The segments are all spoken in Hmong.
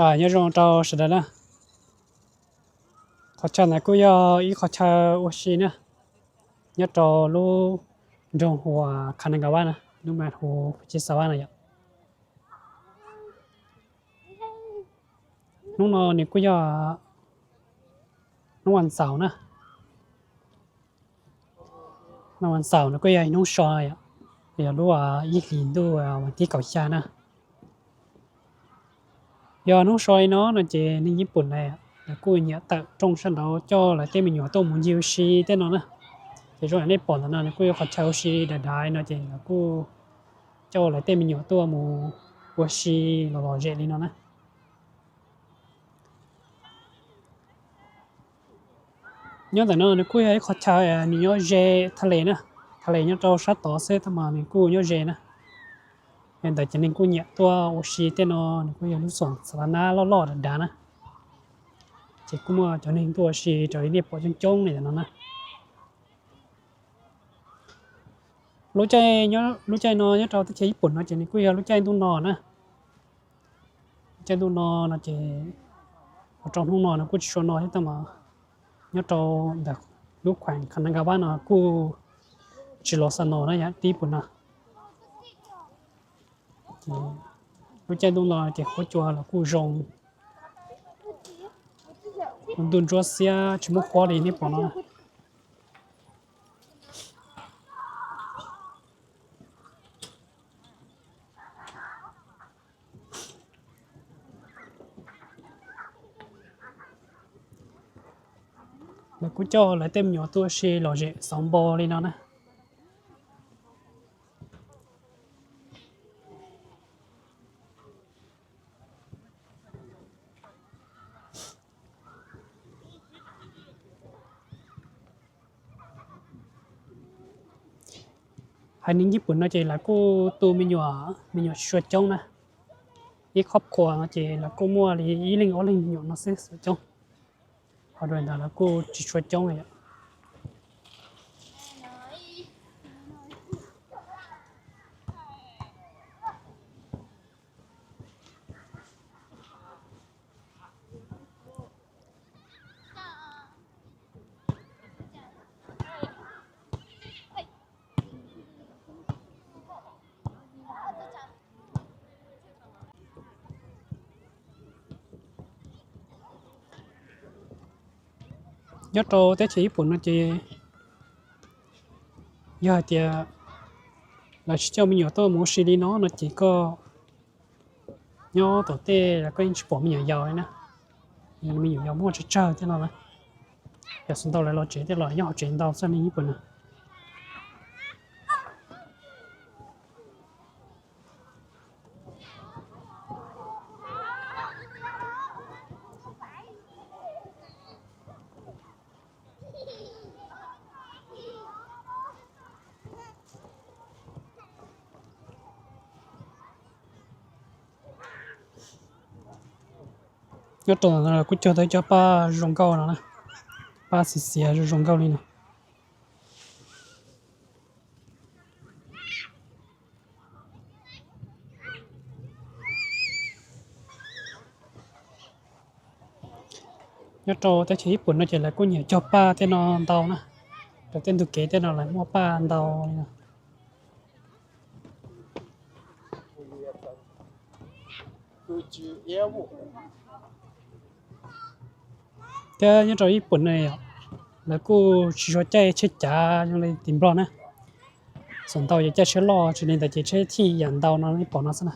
Nyob zoo rau sawv daws na. Qhov chaw ntawd kuj yog ib qhov chaw ua si na, nyob rau lub nroog hu ua Kanagawa na, lub npe hu Fujisawa na yom. Hnub no nws kuj yog hnub vas xaum na. Hnub vas xaum no kuj yog hnub so, yog lub ib hlis ntuj vas thib kaum xya na. Yog hnub so li no no ces neeg Nyij Pooj na, lawv kuj nyiam tawm rooj sab nraud coj lawv tej me nyuam tuaj mus ncig ua si tej no na. Ces zoo li nej pom ntawm no nws kuj yog qhov chaw ua si dav dav no ces lawv kuj coj lawv tej me nyuam tuaj mus ua si los lom zem li no na. Nyob ntawm no nws kuj yog ib qhov chaw nws nyob ze thaj les na, thaj les nyob rau sab tod xwb tab mas nws kuj nyob ze na. Yog ntawd ces neeg kuj nyiam tuaj ua si tej no, nws kuj yog lub xoom xav nab loj loj dav dav na. Ces kuj muaj cov neeg tuaj ua si raws li nej pom coob coob li ntawm no na. Lub caij, lub caij no nyob rau teb chaws Nyij Pooj no ces nws kuj yog lub caij ntuj no na. Lub caij ntuj no no ces ua rau hnub no nws kuj tsis tshua no thiab tab mas nyob rau ntawm lub khueem Kanagawa no kuj tsis los xa no na yom, tib pus no. Lub caij ntuj no ces huab cua los kuj zoo, ntuj ntsuab xiab tsis muaj huab li nej pom no. Lawv kuj coj lawv tej me nyuam tuaj ua si lom zem xauv npo li no na. Haiv neeg Nyij Pooj no ces lawv kuj tu me nyuam, me nyuam tsis tshua coob na. Ib khob khua no ces lawv kuj muaj li ib leeg ob leeg me nyuam no xwb tsis tshua coob. Ho dua ntawd lawv kuj tsis tshua coob yom. Nyob rau teb chaws Nyij Pooj no ces yog hais tias lawv tsis coj me nyuam tuaj mus ua si li no no ces koj nyob tom tej los koj yeej tsis pom me nyuam yaus li na. Me nyuam yaus muaj tsawg tsawg thiab no na. Yog xav ntau lawv los tsev tej los nyob hauv tsev ntau xwb li Nyij Pooj na. Nyob rau ntawm no kuj cog tau cov paj zoo nkauj no na, paj xiav xiav zoo zoo nkauj li no. Nyob rau teb chaws Nyij Pooj no ces lawv kuj nyiam cog paj tej no ntau na, rau tej ntug kev tej no lawv muaj paj ntau li no. Thiab nyob rau Nyij Pooj no lawv kuj tsis tshua caij tsheb cav zoo li tim Nplog na. Xav ntau yog caij tsheb loj, tsis li ntawd ces tsheb thij yam ntau no nej pom no xwb na.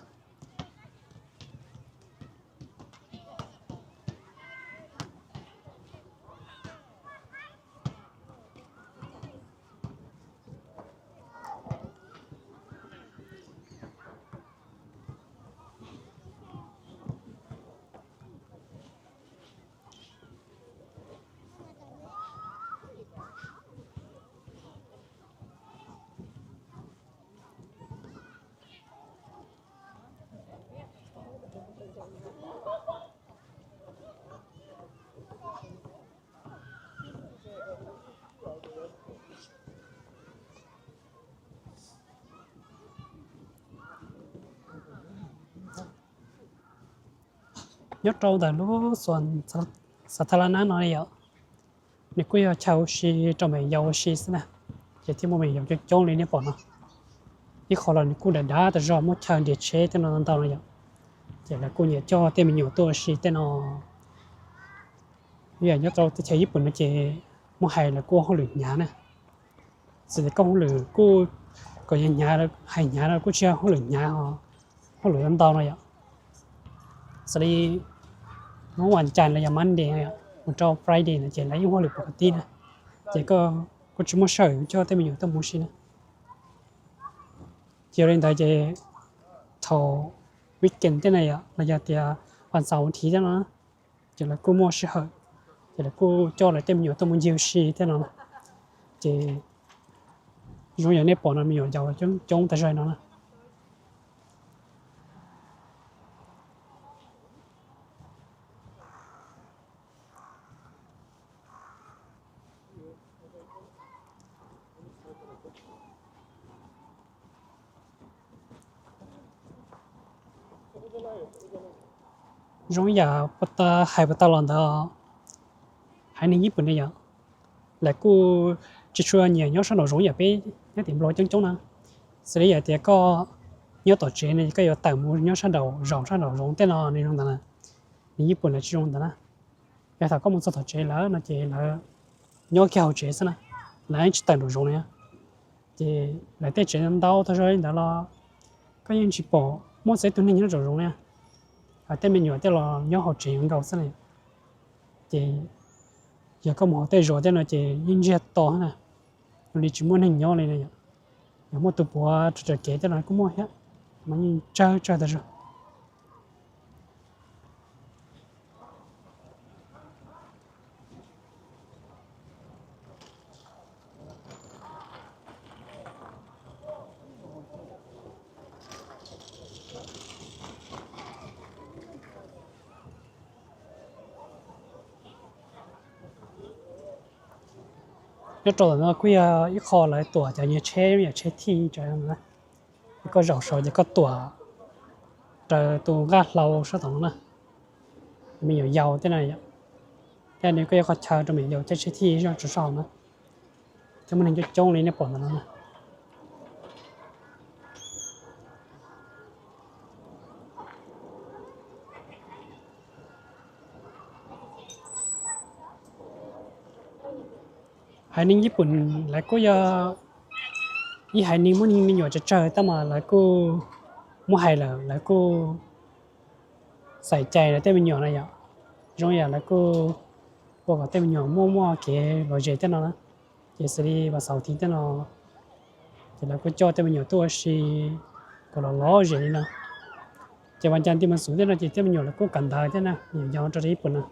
Nyob rau ntawm lub xav tha la nab no yom, nws kuj yog chaw ua si rau me nyuam yaus ua si xwb na, ces thiaj muaj me nyuam yaus coob coob li nej pom no. Ib qho los nws kuj dav dav tas zog, muaj chaw nres tsheb tej no ntau no yom, ces lawv kuj nyiam coj tej me nyuam tuaj ua si tej no. Yam nyob rau teb chaws Yij Pum no ces muaj hais lawv kuj ua hauj lwm hnyav na. Txawm tias koj hauj lwm kuj, kom yog hnyav, hais hnyav no kuj tsis yog hauj lwm hnyav, hauj lwm ntau no yom. Xws li hnub vas cas los yog Monday mus rau Friday no ces lawv yeej hauj lwm pom kawg tib na, ces kuj tsis muaj sij hawm coj tej me nyuam tuaj mus ua si na. Ces yog li ntawd ces thaum weekend tej no yom, los yog tias vas xaum thiv tej no, ces lawv kuj muaj sij hawm, ces lawv kuj coj lawv tej me nyuam tuaj mus ncig ua si tej no na. Ces zoo yam nej pom no me nyuam yaus coob coob tas zog no na. Zoo yam hais puas tau los ntawd, haiv neeg Yij Pum ne yom, lawv kuj tsis tshua nyiam nyob sab nraum zoov yam peb nyob tim Nplog coob coob na. Xws li yam tias koj nyob tom tsev no koj yuav tawm mus nyob sab nraum zoov, sab nraum zoov tej no nws zoo ntawd na, neeg Yij Pum lawv tsis zoo ntawd na. Yog thaum koj mus txog tom tsev lawm no ces lawv nyob kiag hauv tsev xwb na, lawv yeej tsis tawm nraum zoov li. Ces lawv tej tsev ntau tag zog li ntawd los koj yeej tsis pom muaj txog ib tug neeg nyob nraum zoov li. Hos tej me nyuam tej los nyob hauv tsev nkaus xwb na. Ces yog koj mus hauv tej zos tej no ces yeej ntsiag to na, zoo li tsis muaj neeg nyob li na yom. Yog muaj tus puav raws kev tej no kuj muaj thiab, mas yeej tsawg tsawg tas zog. Nyob rau ntawm no kuj yog ib qho lawv tuam cov nyuag tsheb, yam tsheb thij, koj zaum saud ces koj tuam raws tus nqaj hlau sab tom no na. Me nyuam yaus tej no, thiab nws kuj yog qhov chaw rau me nyuam yaus caij tsheb thij zoj tsav saum na. Thiab muaj neeg coob coob li nej pom ntawm no na. Haiv neeg Yij Pum lawv kuj yog ib haiv neeg muaj me nyuam tsawg tsawg tab mas lawv kuj muab hais lawm lawv kuj xaiv cai lawv tej me nyuam na yom. Zoo yam lawv kuj ua kom tej me nyuam muaj muaj kev lom zem tej no na. Ces xws li vas xaum thiv tej no ces lawv kuj coj tej me nyuam tuaj ua si kom lom lom zem li no. Ces vas cas nti mas xub tej no ces tej me nyuam lawv kuj kawm ntawv thiab na, me nyuam yaus rau Yij Pum no.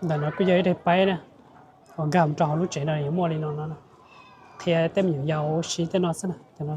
Ntawm no kuj yog ib daim paib na, uas nkag mus rau hauv lub tsev no yuav muaj li no no, qhia tej me nyuam yaus ua si tej no xwb na.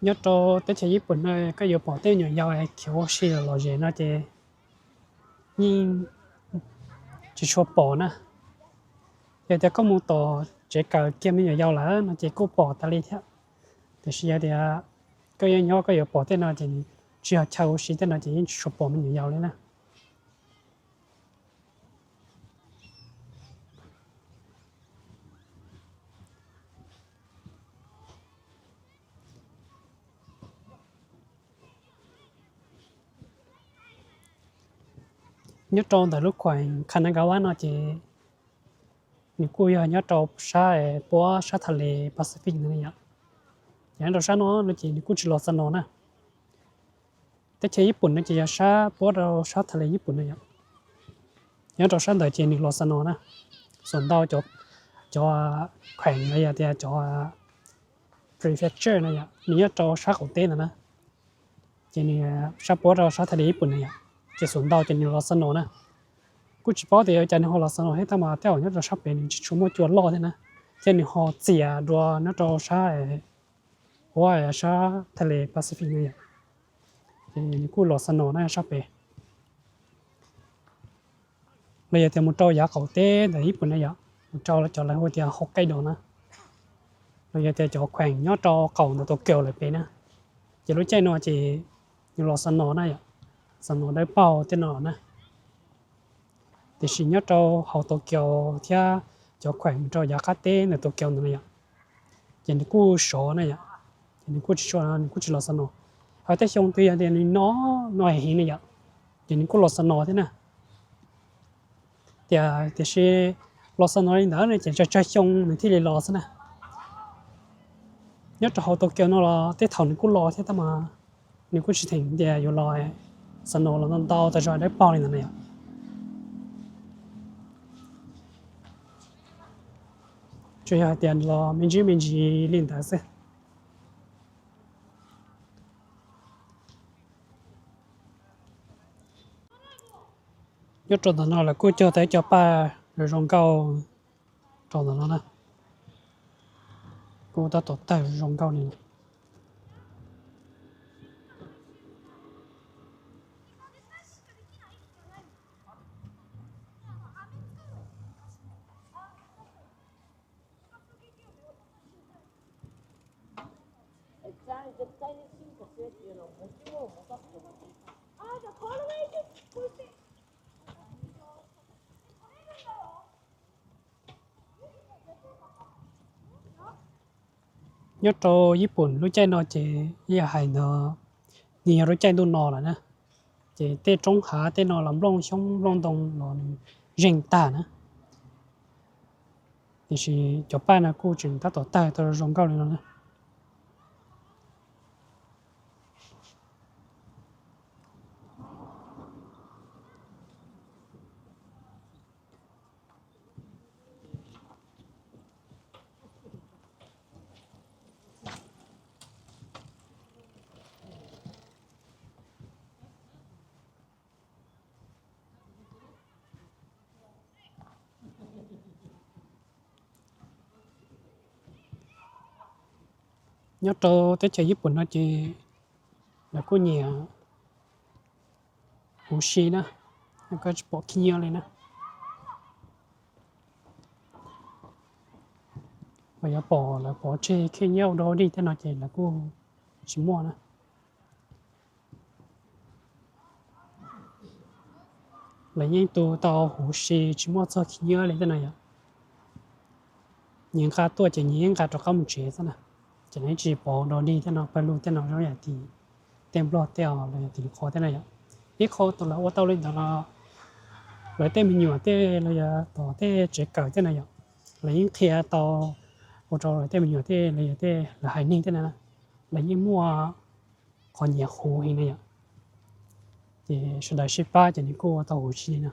Nyob rau teb chaws Ib Pum no koj yuav pom tej me nyuam yaus khiav ua si lom zem no ces yeej tsis tshua pom na. Yog tias koj mus tom tsev kawm kiag me nyuam yaus lawm no ces kuj pom tas li thiab. Tiam sis yog tias koj yuav nyob koj yuav pom tej no ces tsis yog chaw ua si tej no ces yeej tsis tshua pom me nyuam yaus li na. Nyob rau ntawm lub khueem Kanagawa no ces nws kuj yog nyob rau sab puab sab thaj le Pacific no yom. Ces nyob rau sab no no ces nws kuj tsis los xa no na. Teb chaws Ib Pum no ces yog sab puab rau sab thaj le Ib Pum no yom. Nyob rau sab ntawd ces nws los xa no na. Xuas ntau cov khueem los yog tias cov prefecture no yom, nws nyob rau sab qaum teb ntawd na. Ces nws sab puab rau sab thaj le Ib Pum no yom, ces xuas ntau ces nws los xa no na. Kuj tsis paub tias ua cas nws ho los xa no thiab tab mas tej zaum nyob rau sab pem nws tsis tshua muaj cua loj thiab na, thiab nws ho txias dua nyob rau sab, ua sab thaj le Pacific no yom. Ces nws kuj los xa no na sab pem. Los yog tias mus rau yav qaum teb ntawm Ib Pum na yom, mus rau cov lawv hu tias Hokkaido na, los yog tias cov khueem nyob rau qaum ntawm Tokyo lawm pem na. Ces lub caij no ces nws los xa no na yom, xa no dawb paug tej no na. Tiam sis nyob rau hauv Tokyo thiab cov khueem rau yav qab teb ntawm Tokyo ntawd na yom, ces nws kuj sov na yom, ces nws kuj tsis sov, nws kuj tsis los xa no. Ho tej xyoo twg yog tias nws no, no heev na yom, ces nws kuj los xa no thiab na. Tiam, tiam sis los xa no li ntawd no ces tsawg tsawg xyoo nws thiaj li los xwb na. Nyob rau hauv Tokyo no los tej thaum nws kuj los thiab tab mas nws kuj tsis theem tias yuav los xa no los ntau ntau tas zog dawb paug li ntawd na yom. Tsuas yog hais tias los me ntsis me ntsis li ntawd xwb. Nyob rau ntawm no lawv kuj cog tau ib co paj zoo nkauj rau ntawm no na. Kuj tab tom tawg zoo nkauj li. Nyob rau Ib Pum lub caij no ces yog hais ntawd nws yog lub caij ntuj no lawm na, ces tej roob hav tej no los nplooj xyoob nplooj ntoo los nws zeeg tag na. Tiam sis cov paj no kuj tseem tab tom tawg tau zoo nkauj li no na. Nyob rau teb chaws Ib Pum no ces lawv kuj nyiam huv si na, koj tsis pom khib nyiab li na. Uas yuav pom lawv pov tseg khib nyiab ua dog dig tej no ces lawv kuj tsis muaj na. Lawv yeej tu tau huv si tsis muaj txog khib nyiab li tej no yom. Nyias nqa tuaj ces nyias yeej nqa rov qab mus tsev xwb na. Ces lawv yeej tsis pov dog dig tej no, pawg lug tej no zoo yam tim tej Nplog tej os los yog tim qhov tej no yom. Ib qho tus lawv ua tau li ntawd los lawv tej me nyuam tej los yog tom tej tsev kawm tej no yom, lawv yeej qhia tau ua rau lawv tej me nyuam tej los yog tej lawv haiv neeg tej no na, lawv yeej muaj qhov nyiam huv heev na yom. Ces sawv daws sib pab ces nws kuj ua tau huv si li no.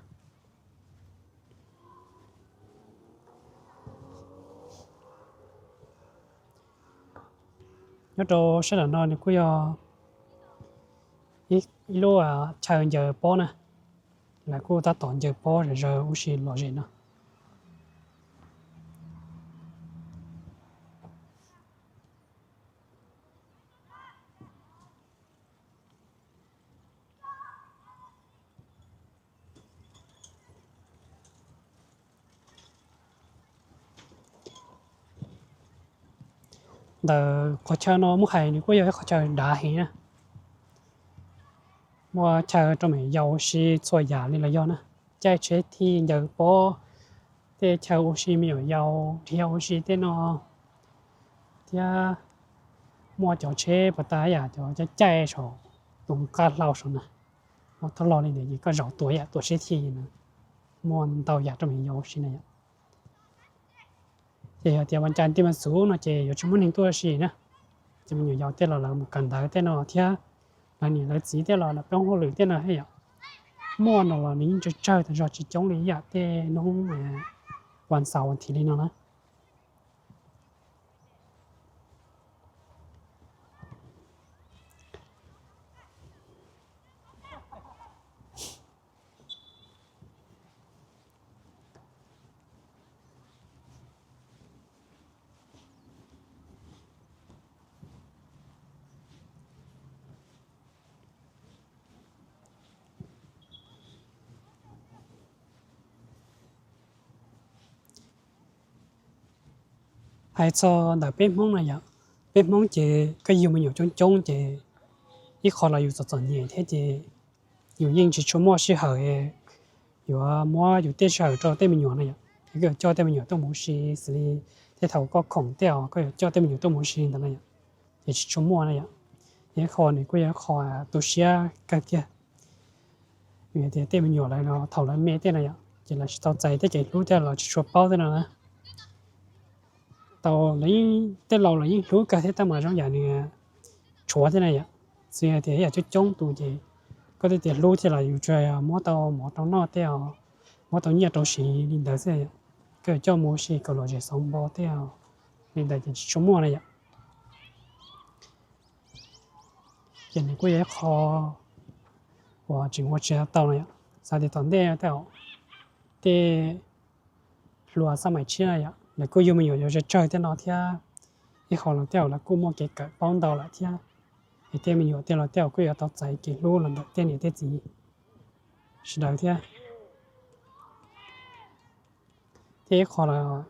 Nyob rau sab nram no nws kuj yog ib lub chaw ncaws pob na, lawv kuj tab tom ncaws pob zom zaws ua si lom zem no. Ntawm qhov chaw no muab hais nws kuj yog ib qhov chaw dav heev na. Muaj chaw rau me nyuam yaus ua si txhua yam li los yog na, caij tsheb thij ncaws pob, tej chaw ua si me nyuam yaus dhia ua si tej no, thiab muaj cov tsheb pas tas yam cov caij caij saum tus qab hlau saum na. Muaj thaj loj li ntawd ces koj zaum tua yam tua tsheb thij na, muaj ntau yam rau me nyuam yaus ua si na yom. Ces yog tias vas cas tej mas xub no ces yuav tsis muaj neeg tuaj ua si na. Ces me nyuam yaus tej los lawv mus kawm ntawv tej no thiab, lawv niam lawv txiv tej los lawv poob hauj lwm tej no thiab yom. Muaj no los nws yeej tsawg tsawg tas zog tsis coob li yam tej hnub vas xaum vas thiv li no na. Hais txog ntawm peb Hmoob no yom, peb Hmoob ces koj yug me nyuam coob coob ces ib qho los yus txom txom nyem thiab ces yus yeej tsis tshua muaj sij hawm yuav muab yus tej sij hawm rau tej me nyuam no yom. Es koj yuav coj tej me nyuam tuaj mus ua si xws li tej thaum koj khoom tej os, koj yuav coj tej me nyuam tuaj mus ua si li ntawd no yom, ces tsis tshua muaj na yom. Yog ib qho nws kuj yog ib qho tu siab kawg kiag. Vim tias tej me nyuam lawv thaum lawv me tej no yom, ces lawv tsis tau txais tej kev hlub thiab los tsis tshua paub tej no na. Tau, tej laus los yeej hlub kawg thiab tab mas zoo yam nws tshuav thiab na yom. Xws li tias yam coob coob tus ces koj tej tias hlub thiab los yus tsuas muab tau mov rau noj tej os, muab tau nyiaj rau siv li ntawd xwb yom. Koj coj mus ua si kom lom zem xov npo tej os, li ntawd ces tsis tshua muaj na yom. Ces nws kuj yog ib qho uas tseem ua tsis tau no yom. Xav tias tom ntej tej, tej hluas xab maim tshiab no yom, lawv kuj yug me nyuam yuav tsawg tsawg tej no thiab, ib qho los tej zaum lawv kuj muaj kev kawm paub ntau lawm thiab, es tej me nyuam tej los tej zaum kuj yuav tau txais kev hlub los ntawm tej niam tej txiv sawv daws thiab. Thiab ib qho los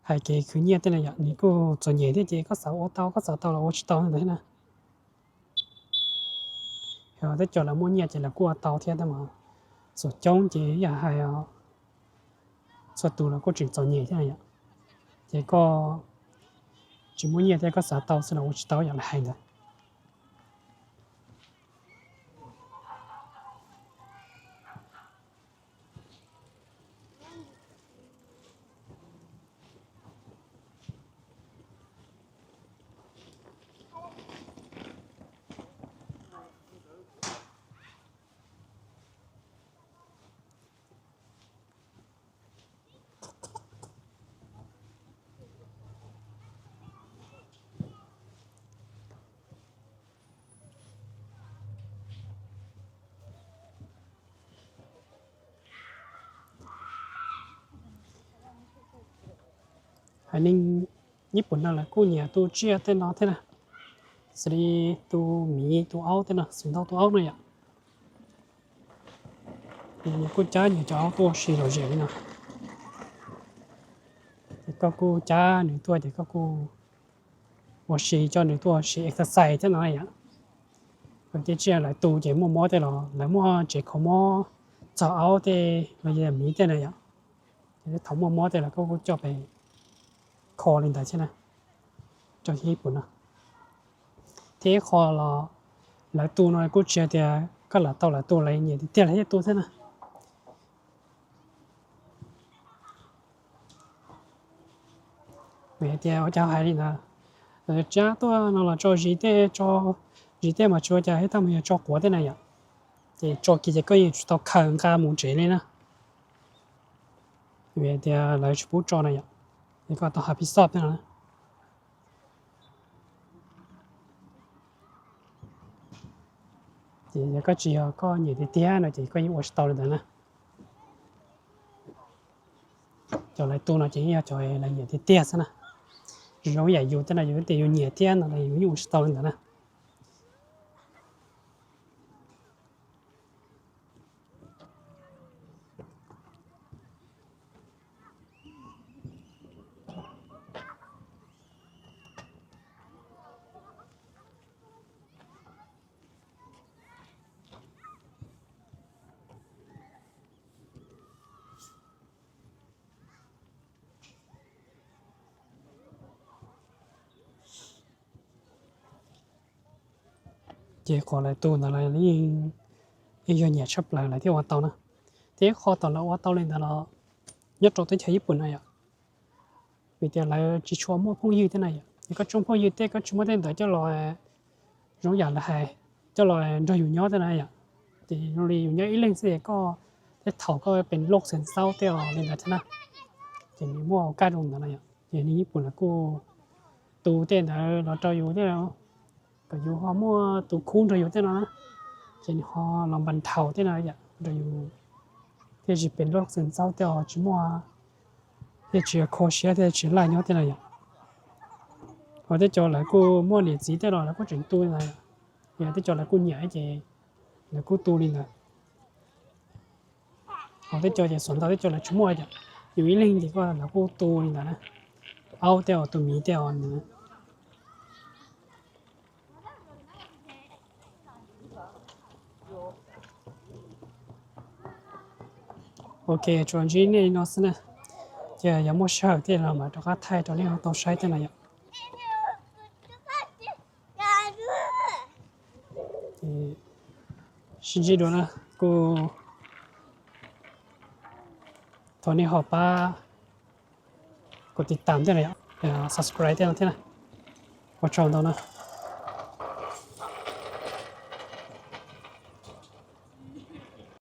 hais kev khwv nyiaj tej no yom, nws kuj txom nyem thiab ces koj xav ua tau koj xav tau los ua tsis tau ntawd thiab na. Yog tej cov lawv muaj nyiaj ces lawv kuj ua tau thiab tab mas txhua coob ces yam hais txhua tus los kuj tseem txom nyem thiab yom. Ces koj tsis muaj nyiaj thiab koj xav tau xwb los ua tsis tau yam lawv hais ntawd. Haiv neeg Nyij Pooj no lawv kuj nyiam tu tsiaj tej no thiab na, xws li tu miv tu aub tej no, xus ntau tu aub no yom. Nws kuj cab nyias cov aub tuaj ua si lom zem li no. Ces koj kuj cab nws tuaj ces koj kuj ua si, coj nws tuaj ua si exercise thiab no yom. Ces tsiaj lawv tu ces muaj mob tej los lawv muaj tsev kho mob txog aub tej los yog miv tej na yom. Ces thaum muaj mob tej los koj kuj coj pem kho li ntawd thiab na, coj Nyij Pooj no. Thiab ib qho los lawv tu no kuj tsis hais tias koj lam tau lawv tu, lawv nyiam tiag tiag lawv thiaj tu thiab na. Vim hais tias ua cas hais li ntawd, tsab tuaj no los tso zis tej, tso zis tej mas tsis ua cas thiab tab mas yog tso quav tej na yom. Ces tso kiag ces koj yeej tsis tau khaws nqa mus tsev li na. Vim hais tias lawv tsis pub tso na yom, es koj tau hais phij xoj tej no na. Ces yog koj tsis yog koj nyiam tiag tiag no ces koj yeej ua tsis tau li ntawd na. Cov lawv tu no ces yeej yog cov lawv nyiam tiag tiag xwb na. Zoo yam yus tej no yus tias yus nyiam thiab no los yus yeej ua tsis tau li ntawd na. Ces qhov lawv tu ntawd los yeej yog nyiam tshaj plaws lawv thiaj ua tau na. Thiab ib qho tom lawv ua tau li ntawd los nyob rau teb chaws Ib Pum na yom, vim tias lawv tsis tshua muaj phooj ywg thiab na yom. Es koj tsoob phooj ywg tej koj tsis muaj tej ntawd coj los, zoo yam lawv hais, coj los nrog yus nyob thiab na yom. Ces zoo li yus nyob ib leeg xwb es koj, tej thaum koj pem loj xeem xaub tej os li ntawd thiab na, ces nws muaj kaj zoo ntawd na yom. Ces neeg Ib Pum lawv kuj tu tej ntawd los rau yus thiab, kom yus ho muaj tus khub nrog yus tej no na. Ces nws ho los npas nthaus tej no yom, rau yus thiaj tsis pem loj xeem xaub tej os, tsis muaj, thiaj tsis kho siab thiaj tsis laj nyob tej no yom. Ho tej co lawv kuj muaj niam txiv tej los lawv kuj tseem tu li ntawd, yog tej co lawv kuj nyiam ces lawv kuj tu li ntawd. Ho tej co ces xuas ntau, tej co lawv tsis muaj yom, yus ib leeg ces koj lawv kuj tu li ntawd na. Tus aub tej os, tus miv tej os ntawd. Ok, tsuas ntsib nej li no xwb na. Ces yog muaj sij hawm thiaj los mam rov qab thaij rau nej ho tau saib thiab na yom. Sib ntsib dua na, kuj thov nej ho pab kuv tiv tam thiab na yom, subscribe thiab no thiab na. Ua tsaug ntau na.